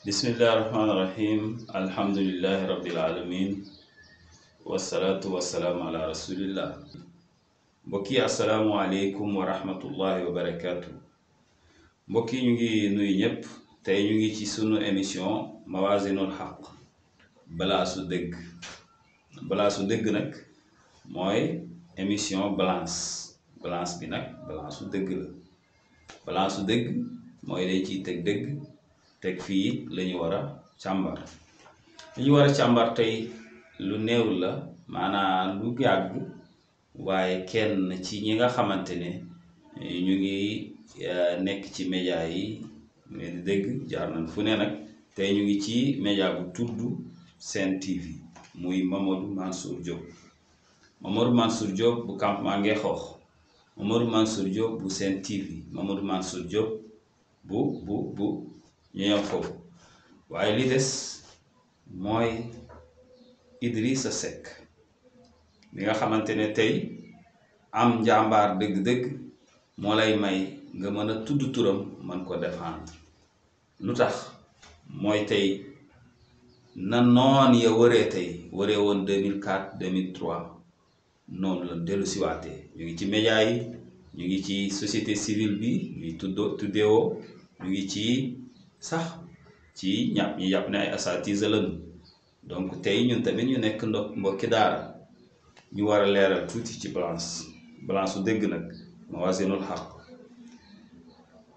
Bismillahirrahmanirrahim. Alhamdulillahi rabbil alamin. Wassalatu wassalamu ala rasulillah. Mbokk yi assalaamu aleykum wa rahmatullahi wa barakaatu. Mbokk yi ñu ngi nuyu ñëpp tey ñu ngi ci sunu émission Mawazinul Haq, balaasu dëgg. Balaasu dëgg nag mooy émission balance bi nag balaasu dëgg la. Balaasu dëgg mooy dañ ciy teg dëgg teg fii lañu war a càmbar. li ñu war a càmbar tey lu néew la, maanaam lu yàgg, waaye kenn ci ñi nga xamante ne ñu ngi nekk ci média yi ngeen di dégg jaar nañ fu ne nag. tey ñu ngi ci média bu tudd Sen TV, muy Mamadou Mansour Diop. Mamadou Mansour Diop bu campement Ngexoox, Mamadou Mansour Diop bu Sen TV, Mamadou Mansour Diop bu ñu ñëw foofu. waaye li des mooy Idrissa Seck mi nga xamante ne tey am njàmbaar dëgg-dëgg moo lay may nga mën a tudd turam mën ko défendre. lu tax mooy tey na noon ya wëree tey wëree woon 2004 2003 noonu la dellu siwaatee. ñu ngi ci média yi, ñu ngi ci société civile bi ñuy tuddeewoo, ñu ngi ci sax ci ñi jàpp ne ay asatise lañu. donc tey ñun tamit ñu nekk mbokki daara, ñu war a leeral tuuti ci balance su dëgg nag, Mawazinul Haq.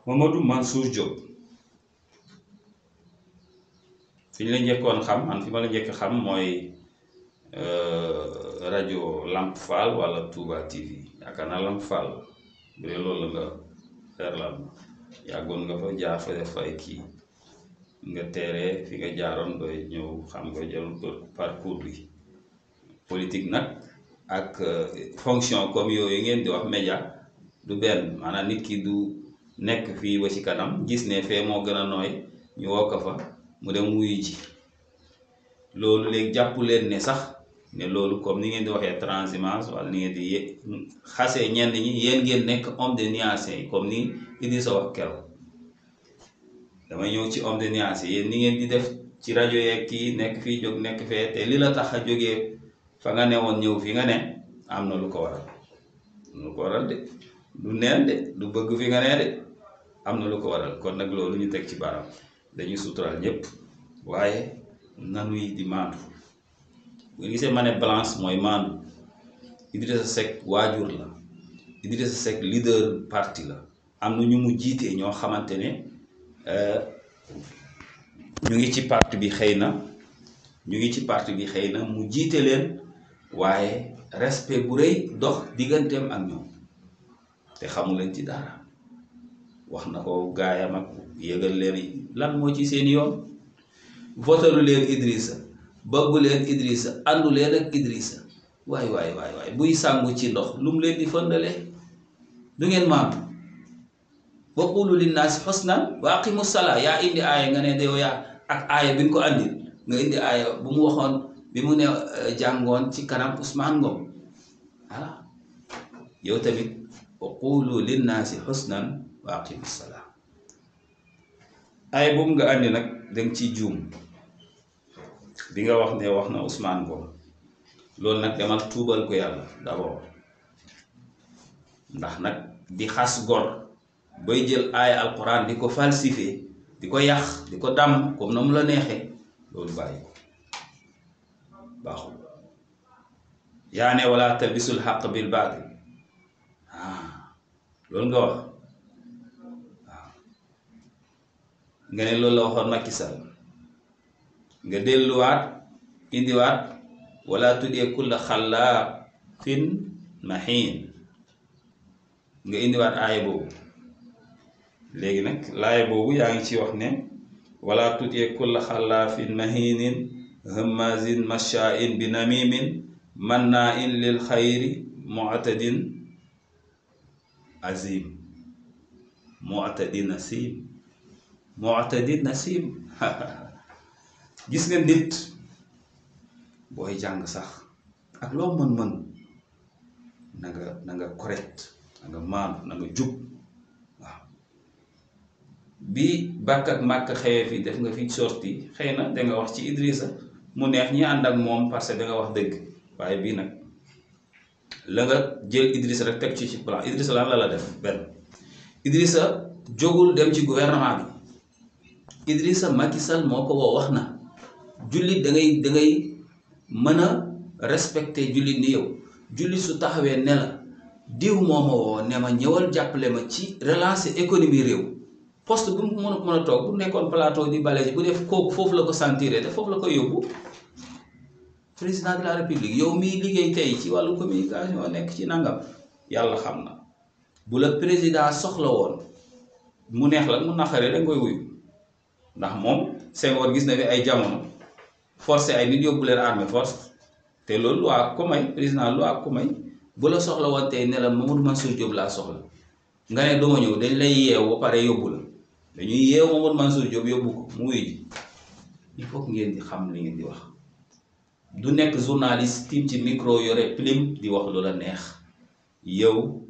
Mamadou Mansour Diop fi ñu la njëkkoon xam, man fi ma la njëkk xam mooy rajo Lamp Fall wala Touba TV. yaakaar naa Lamp Fall bu dee loolu la nga leerlal ma. yàggoon nga fa jaar fa def ay kii nga teere fi nga jaaroon doy ñëw xam nga jël parcours bi. politique nag ak fonction comme yooyu ngeen di wax média du benn. maanaam nit ki du nekk fii ba ci kanam gis ne fee moo gën a nooy ñu woo ko fa mu dem wuyu ji. loolu léegi jàpp leen ne sax ne loolu comme ni ngeen di waxee transhumance wala ni ngeen di xasee ñenn ñi, yéen ngeen nekk homme de nuance yi comme ni Idrissa wax keroog. damay ñëw ci homme de nuance yi, yéen ni ngeen di def ci rajo yeeg kii nekk fii jóg nekk fee, te li la tax a jógee fa nga newoon ñëw fi nga ne am na lu ko waral. lu ko waral de du neen de du bëgg fi nga ne de, am na lu ko waral. kon nag loolu ñu teg ci baram. dañuy sutural ñëpp waaye nanuy di maandu. bu gisee ma ne balance mooy maandu. Idrissa Seck waajur la, Idrissa Seck leader parti la. am na ñu mu jiitee ñoo xamante ne ñu ngi ci parti bi xëy na mu jiite leen, waaye respect bu rëy dox digganteem ak ñoom te xamu leen ci dara. wax na ko gaayam ak yëgal leen lan moo ci seen yoon. votalu leen Idrissa, bëggu leen Idrissa, àndu leen ak Idrissa. waay buy sàngu ci ndox lu mu leen di fëndale. du ngeen maam. wa qulu linnaasi husnan wa aqimu salaa. yaa indi aaya nga ne de yaa ak aaya bi nga ko andil nga indi aaya bu mu waxoon bi mu ne jàngoon ci kanam Ousmane Ngom. ah yow tamit wa qulu linnaasi husnan wa aqimu salaa. aaya boobu nga andi nag danga ciy juum bi nga wax ne wax na Ousmane Ngom. loolu nag demal tuubal ko yàlla d'abord, ndax nag di xas gor bay jël aaya alquran di ko falsifier, di ko yàq, di ko dàmm comme na mu la neexee, loolu bàyyi ko baaxul. yaa ne wala talbisul xaq bil baatil. loolu nga wax. waaw nga ne loolu la waxoon Macky Sall. nga delluwaat indiwaat wala tuddee kulla xallaafin mahiin. nga indiwaat aaya boobu. léegi nag laaya boobu yaa ngi ci wax ne wala tuddee kulla xallaafin mahiinin hammaazin mashaa'in bi namimin mannaa'in lil xayri mu'tadin azim. mu'tadin nasim. gis nga nit booy jàng sax ak loo mën-mën na nga correct, na nga maandu, na nga jub. waaw bi bàkk ak màkk xewee fii def nga fi sorti xëy na danga wax ci Idrissa mu neex ñi ànd ak moom parce que danga wax dëgg waaye bii nag la nga jël Idrissa rek teg ci plan Idrissa lan la def benn Idrissa jógul dem ci gouvernement bi Idrissa Macky Sall moo ko woo wax na jullit dangay mën a respecté jullit ni yow jullit su taxawee ne la diw moo ma woo ne ma ñëwal jàppale ma ci relancer économie réew poste bu mu mën a toog bu nekkoon plateau di bale ji bu def kooku foofu la ko sentiré te foofu la koy yóbbu président de la république yow miy liggéey tey ci wàllu communication nekk ci nangam yàlla xam na bu la président soxla woon mu neex la mu naqaree da nga koy wuyu ndax moom Senghor gis na fi ay jamono forcé ay nit yóbbu leen armée force te loolu loi ko may président loi ko may bu la soxla woon tey ne la Mamadou Mansour Diop laa soxla nga ne duma ñëw dañ lay yeew ba pare yóbbu la dañuy yeew Mamadou Mansour Diop yóbbu ko mu wuyu ji il faut que ngeen di xam li ngeen di wax du nekk journaliste tiim ci micro yore plume di wax lu la neex yow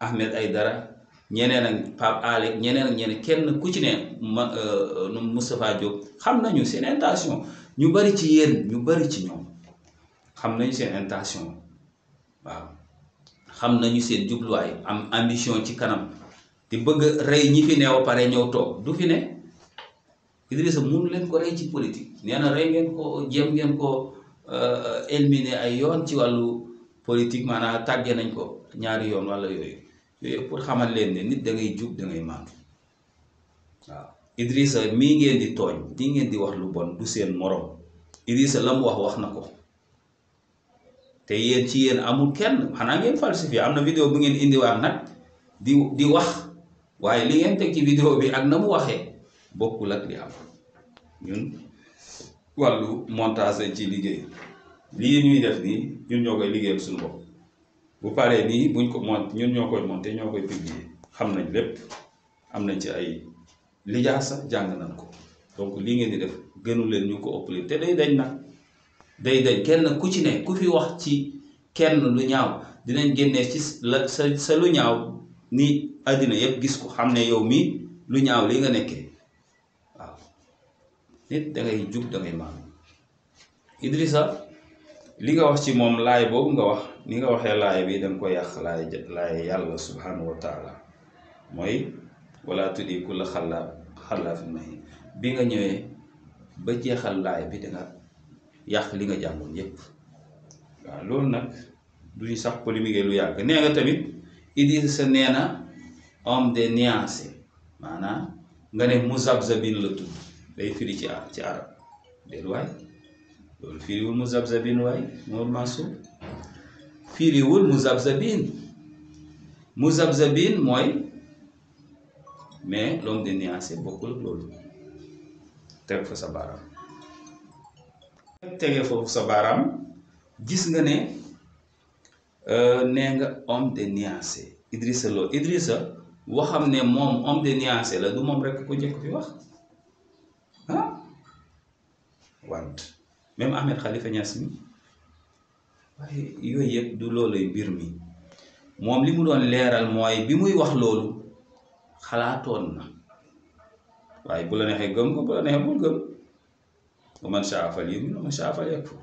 Ahmed Aïdara ñeneen ak Pape Alé ñeneen ak ñeneen kenn ku ci ne Moustapha Diop xam nañu seen intention ñu bari ci yéen ñu bari ci ñoom xam nañu seen intention waaw xam nañu seen jubluwaay am ambition ci kanam di bëgg rey ñi fi neew pare ñëw toog du fi ne Idrissa mënu leen ko rey ci politique nee na rey ngeen ko jéem ngeen ko éliminer ay yoon ci wàllu politique maanaam tàggee nañ ko ñaari yoon wala yooyu pour xamal leen ne nit da ngay jub da ngay maandu waaw Idrissa mii ngeen di tooñ di ngeen di wax lu bon du seen morom Idrissa la mu wax na ko te yéen ci yéen amul kenn xanaa ngeen falsifié am na vidéo bu ngeen indiwaat nag di wax waaye li ngeen teg ci vidéo bi ak na mu waxee bokkul ak li am ñun wàllu montage lañ ci liggéey lii ñuy def nii ñun ñoo koy liggéeyal suñu bopp bu paree nii buñ ko monté ñun ñoo koy monté ñoo koy publier xam nañ lépp am nañ ci ay lijaasa jàng nañ ko donc lii ngeen di def gënu leen ñu ko ëppale te day dañ nag day dañ kenn ku ci ne ku fi wax ci kenn lu ñaaw dinañ génnee ci sa lu ñaaw ni àddina yëpp gis ko xam ne yow mii lu ñaaw li nga nekkee waaw nit dangay jub dangay maam Idrissa li nga wax ci moom laay boobu nga wax ni nga waxee laay bi danga ko yàq laay yàlla subhanahu wa taala mooy wala tuddi kulla xalaafin mahiin bi nga ñëwee ba jeexal laay bi danga yàq li nga jàngoon yépp waaw loolu nag duñu sax polémique lu yàgg nee nga tamit Idrissa nee na homme de nuance maanaam nga ne muzabzabin la tudd day firi ci arab déet waay loolu firiwul muzabzabin waay Mamadou Mansour firiwul muzabzabin mooy mais l'homme de nuance bokkul ak loolu teg fa sa baaraam tegee foofu sa baaraam gis nga ne nee nga homme de nuance Idrissa Lo Idrissa waxam ne moom homme de nuance la du moom rekk ko njëkk fi wax ah want même Ahmed Khalifa Niass mi waaye yooyu yëpp du looluy mbir mi moom li mu doon leeral mooy bi muy wax loolu xalaatoon na waaye bu la neexee gëm ko bu la neexee bul gëm wa man shaa falyu'min wa man shaa falyakfur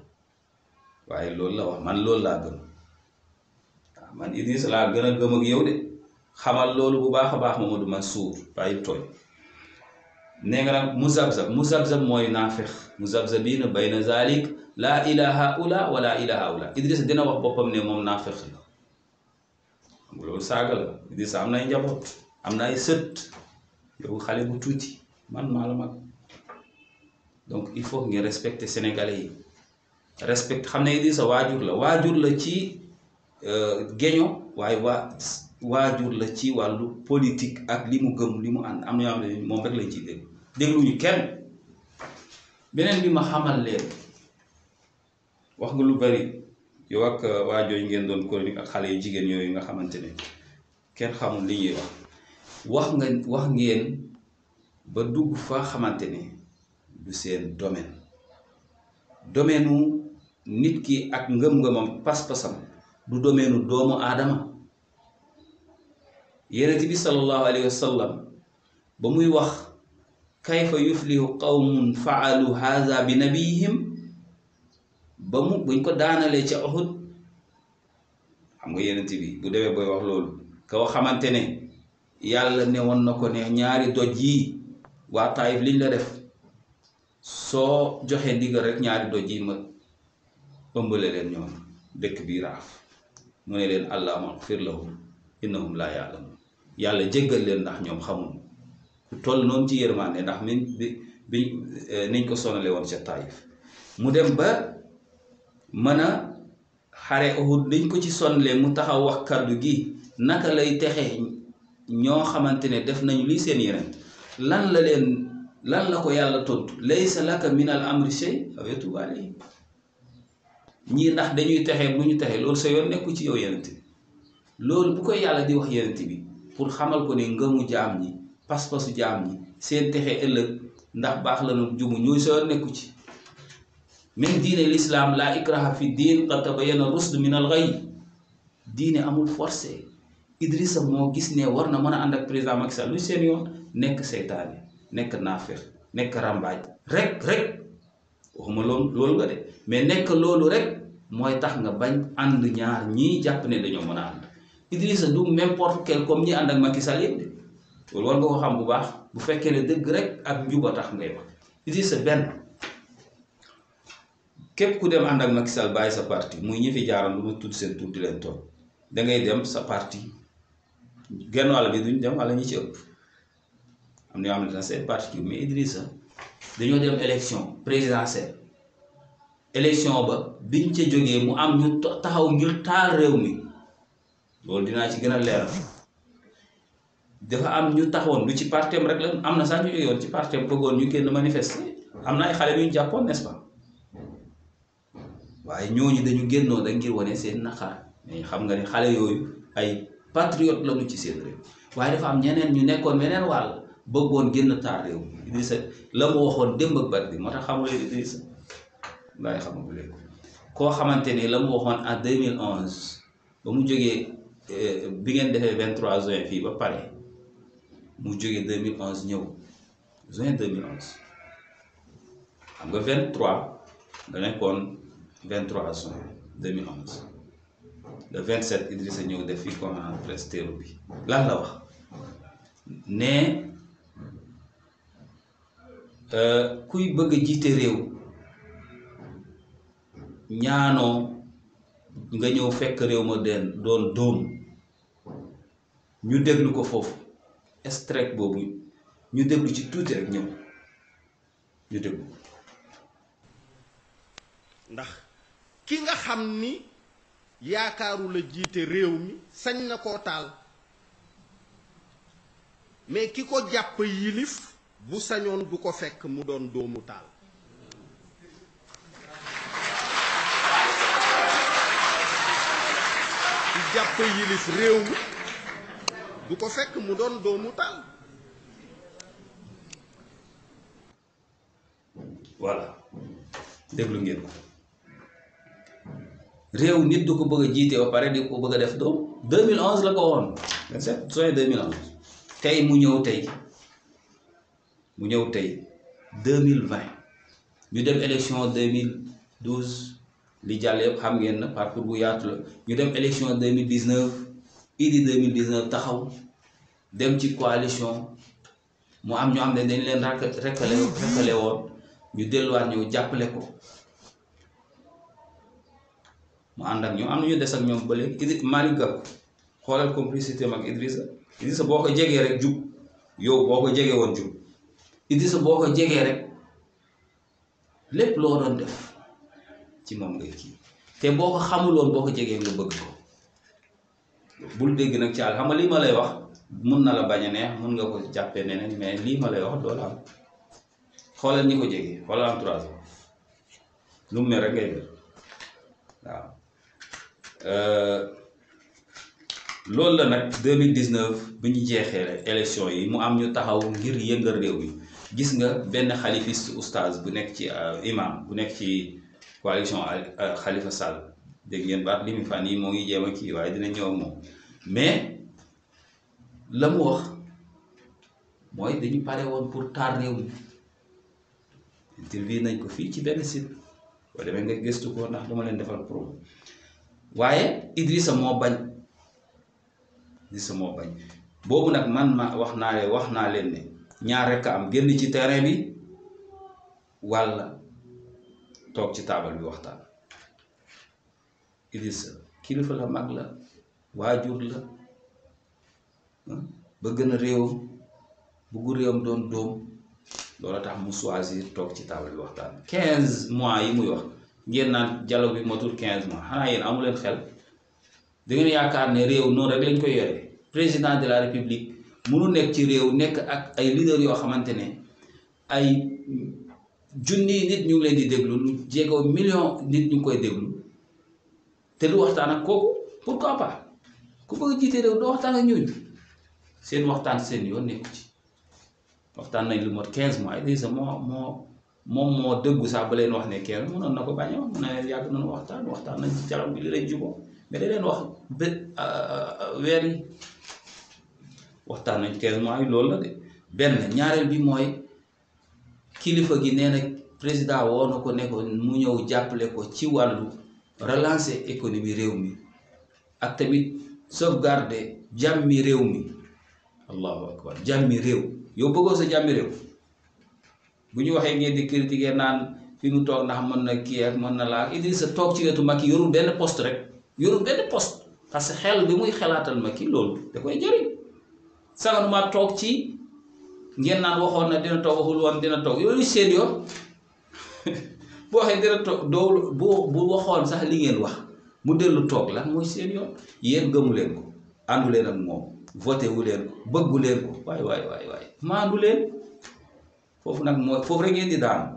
waaye loolu la wax man loolu laa gëm waaw man Idrissa laa gën a gëm ak yow de xamal loolu bu baax a baax Mamadou Mansour bàyyi tooñ nee nga nag muzabzab mooy naafeq muzabzabiina bayna zalik laa ilaha ula wala ilaha ula Idrissa dina wax boppam ne moom naafeq la loolu saaga la Idrissa am na ay njaboot am na ay sët yow xale bu tuuti man maa la mag donc il faut ngeen respecter sénégalais yi respect xam ne Idrissa waajur la ci géño waaye waajur la ci wàllu politique ak li mu gëm li mu ànd am na yoo xam ne moom rek lañ ciy dégluñu kenn beneen bi ma xamal leen wax nga lu bari yow ak waajooyu ngeen doon chronique ak xale yu jigéen yooyu nga xamante ne kenn xamul li ñuy wax ngeen ba dugg fa xamante ne du seen domaine nit ki ak ngëm-ngëmam pas-pasam du domaine doomu aadama Yonent bi sallallahu alayhi wa sallam ba muy wax kayfa yuflihu qawmun faalu haza bi nabiyihim ba mu buñ ko daanalee ca Uhud xam nga yenent bi bu demee booy wax loolu kaw xamante ne yàlla ne woon na ko ne ñaari doj yi waa Taayif liñ la def soo joxee ndigal rek ñaari doj yi ma ëmbale leen ñoom dëkk bi raaf mu ne leen allahumma ighfir lahum innahum laa ya'lamun yàlla jéggal leen ndax ñoom xamul ku toll noonu ci yërmande ndax bi niñ ko sonale woon ca Taayif mu dem ba mën a xare Uhud liñ ko ci sonle mu taxaw wax kàddu gi naka lay texe ñoo xamante ne def nañu lii seen yeneen lan la ko yàlla tontu laysa laka min al amri shay aw yatuub alayhim ñii ndax dañuy texe bu ñu texe loolu sa yoon nekku ci yow yenent bi loolu bu koy yàlla di wax yenent bi pour xamal ko ne ngëmu jaam ñi pas-pasu jaam ñi seen texe ëllëg ndax baax la nu jumu ñooy sa yoon nekku ci même diine l'islam la ikraha fi diin qad tabayyana rusd min al ghayy diine amul forcé Idrissa moo gis ne war na mën a ànd ak président Macky Sall lu seen yoon nekk seytaane nekk naafeq nekk rambaaj rek waxuma loolu nga de mais nekk loolu rek mooy tax nga bañ ànd ñaar ñii jàpp ne dañoo mën a ànd Idrissa du n'importe quel comme ñi ànd ak Macky Sall yëpp de loolu war nga ko xam bu baax bu fekkee ne dëgg rek ak njuba tax ngay wax Idrissa benn képp ku dem ànd ak Macky Sall bàyyi sa parti muy ñi fi jaaroon lu ma tudd seen tur di leen toog da ngay dem sa parti genn wàll bi duñ dem wala ñi ci ëpp am na yoo xam ne seen parti kii mais Idrissa dañoo dem élection présidentielle élection ba biñ ca jógee mu am ñu taxaw ngir taal réew mi loolu dinaa ci gën a leeral dafa am ñu taxawoon lu ci partem rek la am na sax ñu jógee woon ci partem bëggoon ñu génn manifester am na ay xale yu ñu jàppoon n'est-ce pas waaye ñooñu dañu génnoon rek ngir wane seen naqar mais xam nga ne xale yooyu ay patriote lañu ci seen réew waaye dafa am ñeneen ñu nekkoon meneen wàll bëggoon génn taal réew Idrissa la mu waxoon démb ak bari moo tax xamuleen Idrissa waaye xamaguleen koo xamante ni la mu waxoon en 2011 ba mu jógee bi ngeen defee 23 juin fii ba pare mu jógee 2011 ñëw juin 2011 xam nga 23 nga nekkoon 23 juin 2011 le 27 Idrissa ñëw def fii conférence presse teeru bi lan la wax ne kuy bëgg a jiite réew ñaanoo nga ñëw fekk réew ma doon dóom ñu déglu ko foofu extrait boobu ñu déglu ci tuuti rek ñëw ñu déglu ndax ki nga xam ni yaakaaru la jiite réew mi sañ na koo taal mais ki ko jàpp yilif bu sañoon du ko fekk mu doon doomu taal ki jàpp yilif réew mi du ko fekk mu doon doomu taal voilà déglu ngeen ko réew nit du ko bëgg a jiite ba pare di ko bëgg a def doom 2011 la ko woon 27 juin 2011 tey mu ñëw tey 2020 ñu dem élection 2012 li jàll yëpp xam ngeen na parcours bu yaatu la ñu dem élection 2019 idi 2019 taxaw dem ci coalition mu am ñu am ne dañ leen rekkale woon ñu delluwaat ñëw jàppale ko mu ànd ak ñoom am na ñu des ak ñoom ba léegi Malick Gakou xoolal complicité mag Idrissa boo ko jegee rek jub yow boo ko jegee woon jub Idrissa boo ko jegee rek lépp loo doon def ci moom ngay kii te boo ko xamuloon boo ko jegee nga bëgg ko bul dégg nag caal xam nga lii ma lay wax mun na la bañ a neex mun nga ko jàppee neneen mais lii ma lay wax doo la am xoolal ñi ko jegee xoolal entourage lu mu mel rek ngay mel waaw loolu la nag 2019 bi ñu jeexee élection yi mu am ñu taxaw ngir yëngal réew mi gis nga benn xalifiste oustaz bu nekk ci imam bu nekk ci coalition Khalifa Sall dégg ngeen baat li mu fan yi moo ngi jéem a kii waaye dina ñëw ak moom mais la mu wax mooy dañu pare woon pour taal réew mi. interview nañ ko fii ci benn site boo demee nga gëstu ko ndax dama leen defal pro waaye Idrissa moo bañ boobu nag man ma wax naa leen ne ñaar rekk am génn ci terrain bi walla toog ci taabal bi waxtaan. Idrissa kilifa la, mag la, waajur la, bëgg na réewam, bëggu réewam doon doom, loola tax mu choisir toog ci taabal bi waxtaan. 15 mois yi muy wax ngeen naan dialogue bi motul 15 mois xanaa yéen amu leen xel da ngeen yaakaar ne réew noonu rek lañ koy yore. président de la république mënu nekk ci réew nekk ak ay leader yoo xamante ne ay junni nit ñu ngi leen di déglu, lu jéego million nit ñu ngi koy déglu te du waxtaan ak kooku. pourquoi pas ku bëgg jiite réew doo waxtaan ak ñooñu. seen waxtaan seen yoon nekku ci. waxtaan nañ lu mot 15 mois Idrissa moom moo dëggu sax ba leen wax ne kenn mënoon na ko bañ a wax mën na leen yàgg nañu waxtaan nañ ci dialogue bi li lañ juboo mais da leen wax weer yi waxtaan nañ 15 mois yi loolu la de. benn ñaareel bi mooy kilifa gi nee na président woo na ko ne ko mu ñëw jàppale ko ci wàllu relancer économie réew mi ak tamit sauvegarder jàmmi réew mi. allahu akbar, jàmmi réew. yow bëggoo sa jàmmi réew bu ñu waxee ngeen di critiquer naan fi mu toog ndax mën na kii ak mën na laa. Idrissa toog ci wetu Macky yorul benn poste rek, yorul benn poste parce que xel bi muy xalaatal Macky loolu da koy jëriñ. saganuma toog ci ngeen naan waxoon na dina toog, waxul woon dina toog, yooyu seen yoon. bu waxee dina toog doo bu waxoon sax li ngeen wax mu dellu toog lan mooy seen yoon. yéen gëmu leen ko, àndu leen ak moom, voté wu leen ko, bëggu leen ko. waay maandu leen. foofu nag mooy foofu rek ngeen di daanu.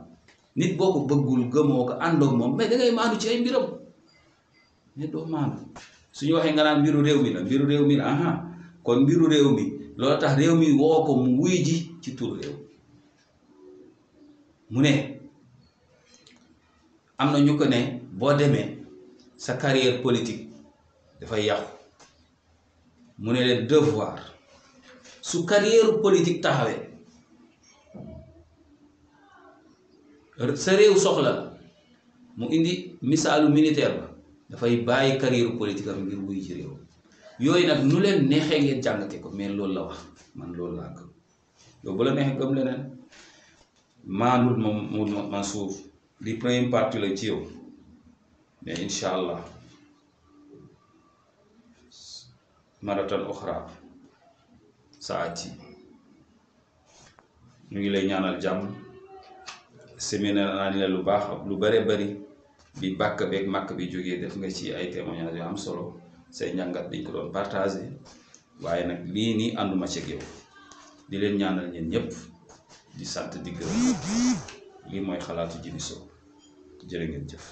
nit boo ko bëggul gëmoo ko àndoog moom mais dangay maandu ci ay mbiram mais doo maandu. suñu waxee nga naan mbiru réew mi la aha kon mbiru réew mi loolu tax réew mi woo ko mu wuy ji ci turu réew. mu ne am na ñu ko ne boo demee sa carrière politique dafay yàqu. mu ne leen devoir su carrière politique taxawee sa réew soxla la mu indi misaalu militaire ba dafay bàyyi carrière politique am ngir wuy ci réew. yooyu nag nu leen neexee ngeen jàngate ko mais loolu la wax, man loolu laa gëm. yow bu la neexee gëm leneen maandul moom man suuf li premier parti la ci yow mais incha allah maratan oxra saati ñu ngi lay ñaanal jàmm. séminaire naa ni la lu baax lu bare bari bi bàkk beeg màkk bi jógee def nga ci ay témoignages yu am solo, say njàngat dañ ko doon partagé waaye nag lii nii ànduma ci yow. di leen ñaanal ñeen ñëpp di sant di gërëm. lii mooy xalaatu Djibi Sow jërë ngeen jëf.